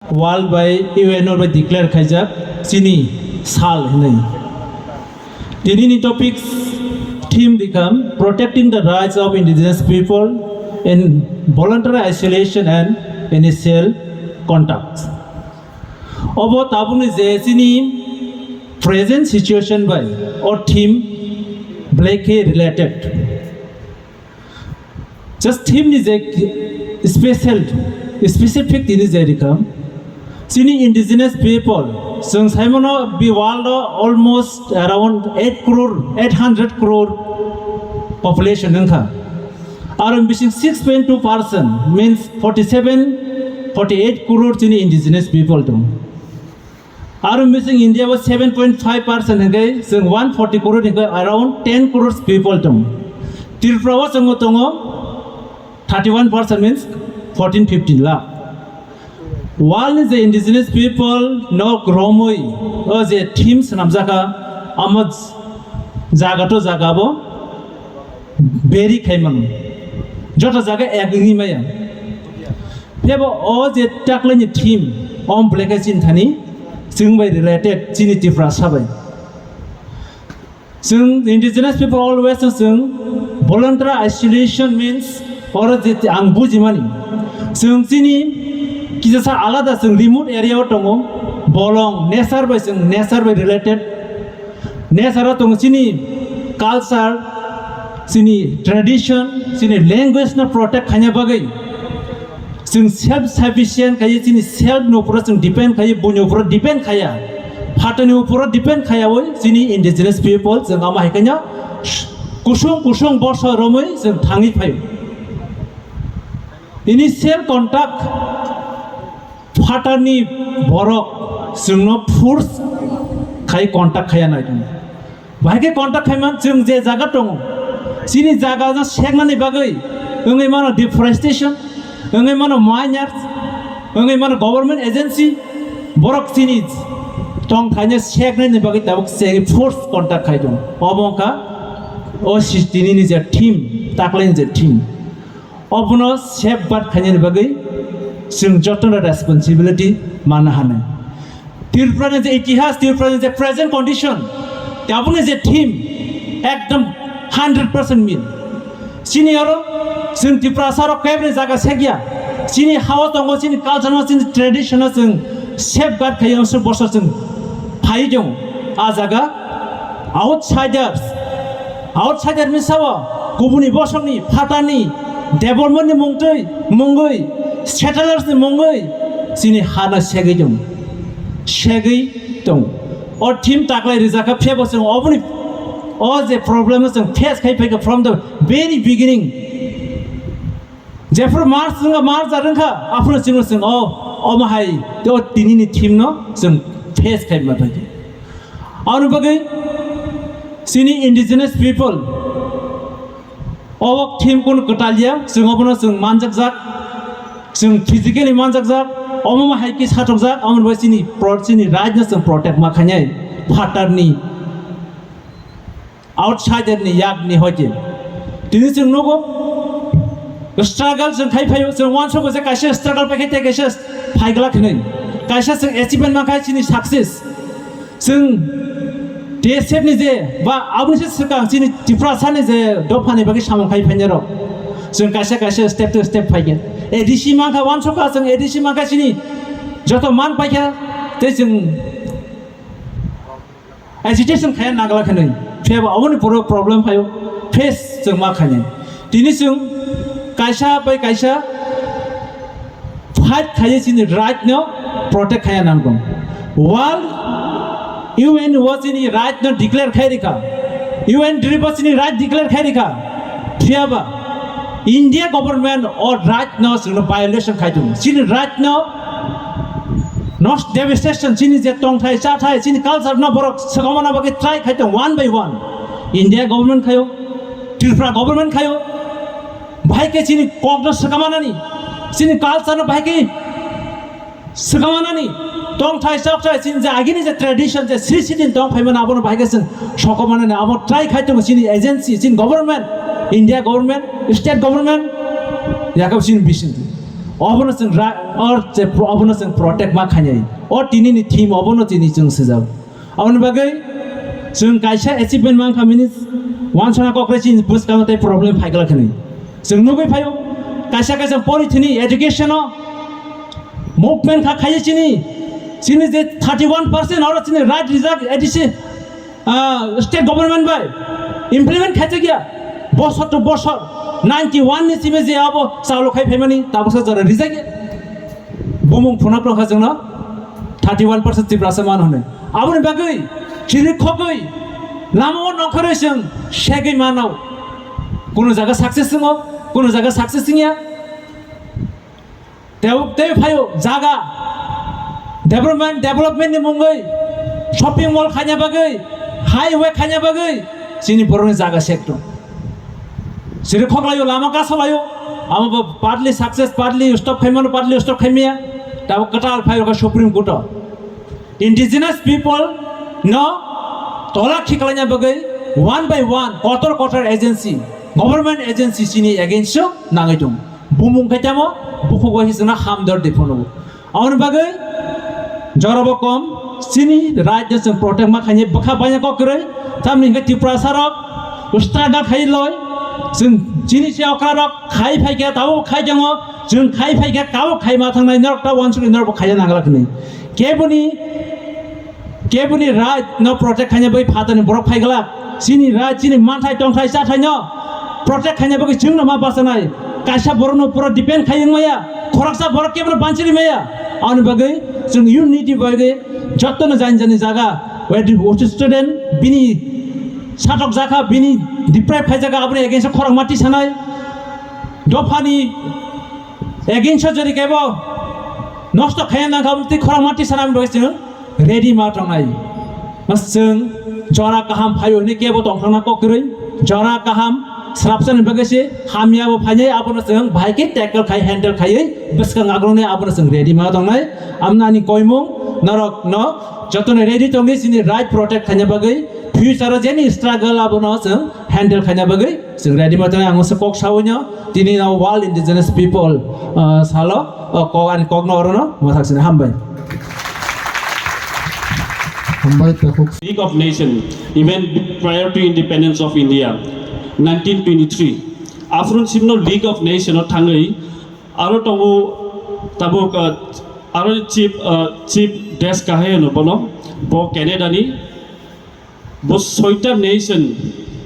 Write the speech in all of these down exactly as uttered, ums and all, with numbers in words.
World by U N O by declare khaijak chini sal hinwi. Tinini topics theme rikha protecting the rights of indigenous people in voluntary isolation and initial contacts. Obo tabukni je chini present situation bai o theme belai khe related. Just theme ni je special, specific tini je rikha, chini indigenous people, chwng saimano bi world o almost around eight crore, eight hundred crore population wngkha. Aro bising six point two percent, means forty seven, forty eight crore chini indigenous people dong. Aro missing India o seven point five percent hingke chwng one forty crore hingke around ten crores people tong. Tripura o chwng tongo thirty one percent, means fourteen fifteen lakh. World ni je indigenous people no gromwi o je theme swnamjaka amo jaga to jaga bo beri khaimano. Joto jaga ek wngwi maya. Phiyaba o je taklaini theme, om belai khe chini thani, chwng bai related, chini Tiprasa bai. Chwng indigenous people always chwng voluntary isolation means, oro je ang bujimani, chwng chini kisa sa alada, chwng remote area o tongo, bolong nature bai, chwng nature bai related. Nature o tongo chini culture, chini tradition, chini language no protect khaina bagwi chwng self sufficient khaiwi chini self ni uporo chwng depend khaiwi buini uporo depend khaiya, phatani uporo depend khaiyawi chini indigenous people chwng ama hai khaina kusung kusung bosor romwi chwng thangwi phaio. Initial contact phatarni borok chwngno force khai contact khaiya naidung. Bahai khe contact khaiman chwng je jaga tongo, chini jaga no seknani bagwi wngwi mano deforestation, wngwi mano miners, wngwi mano government agency, borok chini tong thaino seknani bagwi tabuk se force contact khaidung. Obo wngkha o si-, tinini je theme, taklaini je theme. Obono safeguard khainani bagwi chwng jotono responsibility mana hano. Tripura ni je itihas, Tripura ni je present condition, tabukni je theme, ekdom hundred percent mean. Chini oro chwng Tiprasa rok kebni jaga segya. Chini hao tongo, chini culture no, chini tradition no chwng safeguard khaiyo, se bosor chwng phai jong. A jaga outsiders, outsider ni sao kubuni bosongni phatani development ni mungtwi mungwi settlers ni mungwi chini hana segwi jong, segwi tong. O theme taklai rijak kha, phiyaba chwng oboni o je problem no chwng face khai phaikha from the very beginning. Jephru March wngkha, March jar wngkha, aphuru chwngno chwng o, omo hai tei o tinini theme no chwng face khai ma phaikha. Aboni bagwi chini indigenous people o theme kunu kwtal ya, chwng obono chwng manjakjak, chwng physically manjakjak, omo hai khe satokjak, aboni bagwi chini pro-, chini right no chwng protect ma khainai phatarni outsider ni yak ni hoite. Tini chwng nugo struggle chwng khai phaio, chwng uansukgo je kaisa struggle pai khai tei kaisa phai glak hinwi. Kaisa chwng achievement man khai chini success. Chwng T S F ni je ba aboni se swkang chini Tiprasa ni je dopha ni bagwi samung khai phainai rok. Chwng kaisa kaisa step to step phai khe. A D C man kha uansukha chwng A D C man kha chini joto man pai kha tei chwng agitation khaya nagla khanwi, phiyaba aboni poro problem phaio, face chwng ma khainai. Tini chwng kaisa bai kaisa fight khaiwi chini right no protect khaya nangkon. World U N o chini right no declare khai rikha, U N trip o chini right declare khai rikha, phiyaba India government o right no chwngno violation khai tongo. Chini right no Nos devastation, chini je tongthai, chathai, chini culture no borok swkamana bagwi try khai tong one by one. India government khayo, Tripura government khayo, bahai khe chini kok no swkamanani, chini culture no bahai khe swkamanani, tongthai, chathai, chini je agini je tradition, je sri sri din tong phaimani abono bahai khe chwng sokomanani, abo try khai tongo chini agency, chini government, India government, state government, yakab chini bising. Obono chwng ra-, or che pro-, obono chwng protect ma khainai. O tinini theme obono tini chwng swijak. Aboni bagwi chwng kaisa achievement mankha mini wansana kokre chini bwskango tei problem phaikla khani. Chwng nugwi phaio kaisa kaisa porithini education o movement kha khaye chini, chini je thirty one percent oro chini right result A D C, ah, state government bai implement khaijak ya. Bosor to bosor ninety one ni simi je abo chalo khai phaimani tabuksa jora rijak ya. Bumung phunok rok ha jongno thirty one percent Tiprasa man hone. Aboni bagwi chini khogwi lama o nongkhorwi chwng segwi mano. Kuno jaga success wngo, kuno jaga success wngya. Tei, tei phaio jaga development, development ni mungwi shopping mall khaina bagwi, highway khaina bagwi chini borokni jaga sekto. Chiri khoklaio, lama kasolaio, amo bo partly success, partly stop khaimano, partly stop khaimaya. Tabo kwtal phaio kha Supreme Court o. Indigenous people no tola khiklaina bagwi one by one, kotor kotor agency, government agency chini against o nangwi tongo. Bumung khe tamo bukhuk bai hisna hamdor de phono. Aboni bagwi jorabo kom chini right no chwng protect ma khaini bwkha banya kok kwrwi. Tamni hwnkhe Tiprasa rok struggle khai loi, chwng chini se okra rok khai phai khe, tabuk khai tongo, chwng khai phai khe, tabuk khai ma thangnai, norok ta wansukni norok bo khai nang glak hwnwi. Keboni Keboni right no protect khaina bai phatani borok phaiglak. Chini right, chini manthai, tongthai, chathai no protect khaina bagwi chwngno ma bachanai. Kaisa borokno pura depend khai wngmaya. Khoroksa borok kebono banchiri maya. Ani bagwi chwng unity bagwi jottono jani jani jaga where the student bini satok jakha, bini deprive khai jakha, aboni against o khorang mati sanai. Dophani against o jodi kebo nosto khaiya nangkha, aboni twi khorang mati sanai, aboni bagwi chwng ready ma tongnai. Mas chwng jora kaham phaio hwnwi kebo tongthokna kok kwrwi, jora kaham srapsani bagwi se hamya bo phainai, abono chwng bahai khe tackle khai, handle khaiwi bwskang agroni abono chwng ready ma tongnai. Amno ani koimung norok no jotono ready tongwi chini right protect khaina bagwi, future o jeni struggle abono chwng handle khaina bagwi chwng ready ma tongnai. Ang se kok sawi no tini no World Indigenous People, ah, salo, o kok ani kokno orono mwthak sini hambai. Hambai takhuk. League of Nation, even prior to independence of India, nineteen twenty-three. Aphuru simno League of Nation o thangwi aro tongo tabuk, ah, aro chief, ah, chief desk kahai hwno bono, bo Canada ni. Bo soita nation,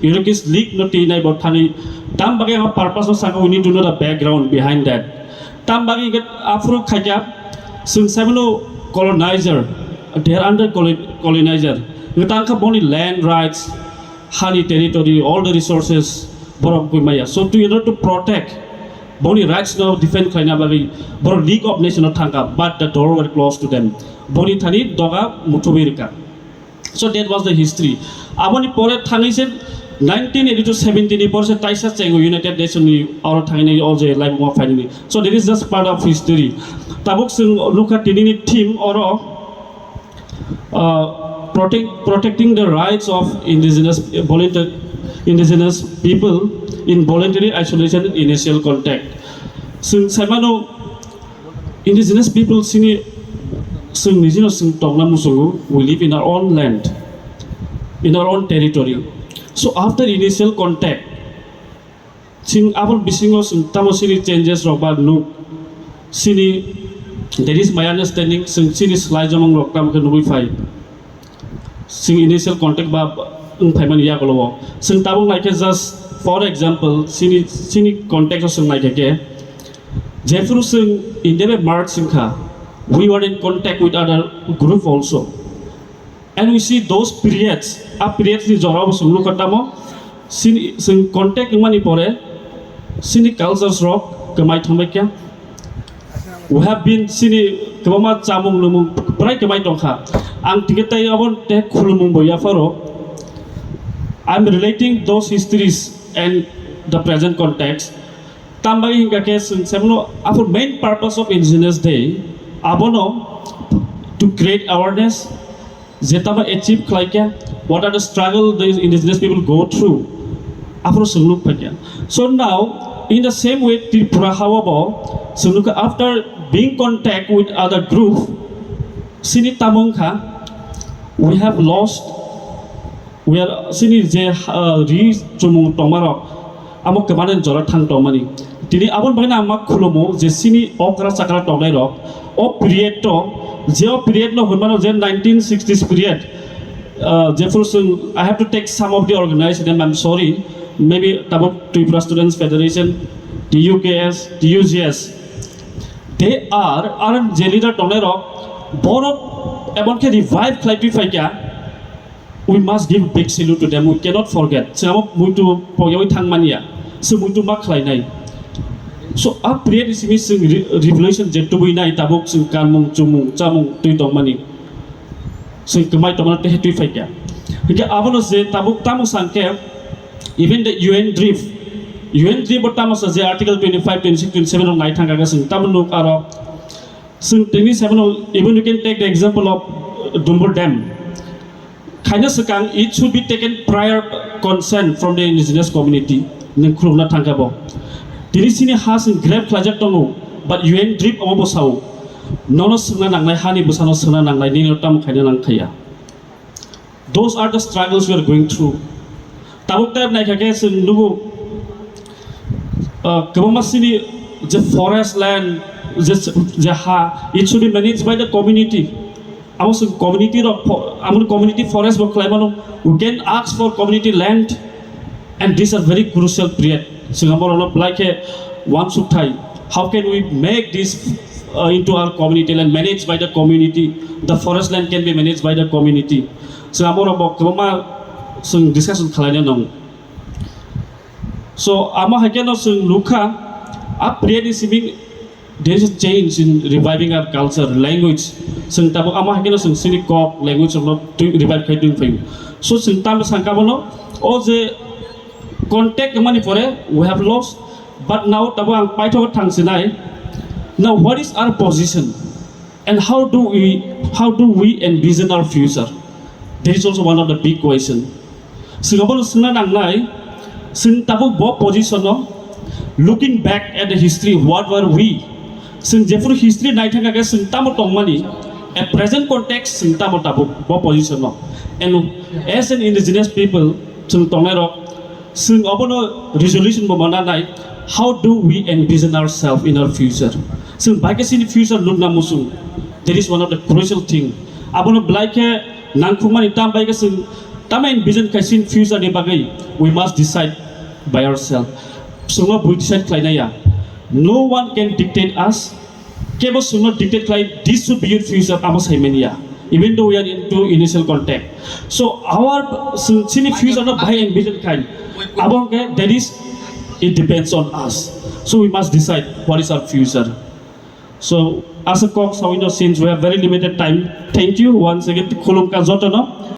European League no twi nai bo thani. Tam bagwi ang purpose no saka, we need to know the background behind that. Tam bagwi hwnkhe aphuru khaikha, chwng saimano colonizer, they are under colo-, colonizer. Hwnkhe tangkha boni land rights, hani territory, all the resources, borok gwi maya. So to, in order to protect boni rights no defend khlaina bagwi, borok League of Nation no thangkha, but the door were closed to them. Boni thani doga muthubwi rwkha. So that was the history. Aboni pore thangwi se nineteen eighty-two seventy ni pore se taisa chengo United Nation ni oro thangwi nai o je live ma phainani. So that is just part of history. Tabuk chwng nukha tini ni theme oro, uh, protect, protecting the rights of indigenous volunteer, indigenous people in voluntary isolation in initial contact. Chwng saimano, indigenous people chini, chwng nijino chwng tongna muchungo, we live in our own land, in our own territory. So after initial contact, chwng aboni bisingo chwng tamo chini changes rok ba nuk, chini, there is my understanding, chwng chini slai jomong rok tamo khe nugwi phai. Chwng initial contact ba wng phaimani yagulo o. Chwng tabuk naikhe just for example, chini, chini context o chwng naikhe khe, jephuru chwng India bai merge wngkha, we were in contact with other group also. And we see those periods, a periods ni jorao bo chwng nukha tamo, chini, chwng contact wngmani pore, chini cultures rok kwmai thangbai kha. We have been, chini kwbangma chamung nwmung bwrai kwmai tongkha. Ang tike tai abo te khulumung bo yapharo. I am relating those histories and the present context. Tambai hingka khe chwng saimano, after main purpose of Indigenous Day, abono to create awareness, je tamo achieve khlaikha, what are the struggle the indigenous people go through, aphuru chwng nuk phaikha. So now, in the same way, Tripura hao bo So look, after being contact with other group, sini tamung kha, we have lost, we are sini je uh, ri chumung tongmarok amo kwmani jora thang tongmani. Tini abon bagwi ang ma khulumu je sini okra chakra tongnai rok o period to, je o period no hwnmano je nineteen sixties period, uh, jefuru sung, I have to take some of the organized name, I'm sorry, maybe tabuk Tripura Students Federation, T U K S, T U G S, they are, are je leader tongnai rok borok ebon khe revive khlai twi phaikha. We must give big salute to them. We cannot forget. Chwng amo muitu pogyawi thang manya. Chwng muitu ma khlai nai. So a period ni simi chwng re-, revolution je tubui nai tabuk chwng kanmung chumung chamung twi tong mani. Chwng kwmai tong mani tei twi phaikha. Hingke abono je tabuk tamo sangke even the U N drift. U N drift bo tamo sa je article twenty-five, twenty-six, twenty-seven rok nai thang kha chwng tamo nuk aro. Chwng tini saimanw, even you can take the example of Dumbur Dam. Khaina swkang, it should be taken prior consent from the indigenous community. Nwng khulumna thangkha bo. Tini sini ha chwng grab khlaijak tongo, but U N drift omo bo sao. Nono swngna nangnai, hani bwsano swngna nangnai, nini tamo khaina nang khaya. Those are the struggles we are going through. Tabuk type naikha khe chwng nugo, uh, kwbangma sini je forest land, je, je ha, it should be managed by the community. Amo chwng community rok fo-, amo community forest bo khlai mano, we can ask for community land, and these are very crucial period. Chwng amo rokno belai khe uansuk thai. How can we make this, uh, into our community land managed by the community? The forest land can be managed by the community. Chwng amo rok bo kwbangma chwng discussion khlaina nango. So amo hai kheno chwng nukha, a period ni simi there is a change in reviving our culture, language. Chwng tabuk amo hai kheno chwng chini kok, language rokno twi revive khai twi phaio. So chwng tamo sangka bono, o je contact mani pore we have lost, but now tabuk ang paithago thang sinai. Now what is our position? And how do we, how do we envision our future? That is also one of the big question. Chwng abono swngna nangnai, chwng tabuk bo position o, looking back at the history, what were we? Chwng jephuru history naithangkha khe chwng tamo tongmani, at present context chwng tamo tabuk bo position o. And as an indigenous people, chwng tongnai rok, chwng obono resolution bo mananai, how do we envision ourselves in our future? Chwng bai khe chini future nukna muchung. That is one of the crucial thing. Abono belai khe nangkhukmani tam bai khe chwng tamo envision khai chini future ni bagwi, we must decide by ourselves. Chwngno bui decide khlainai ya. No one can dictate us. Kebo chwngno dictate khlai, this should be your future, amo saimanya. Even though we are into initial contact. So our, chwng chini future no bahai envision khai. Abo hwnkhe that is, it depends on us. So we must decide what is our future. So as a kok sawino, since we have very limited time, thank you once again, khulumkha jotono.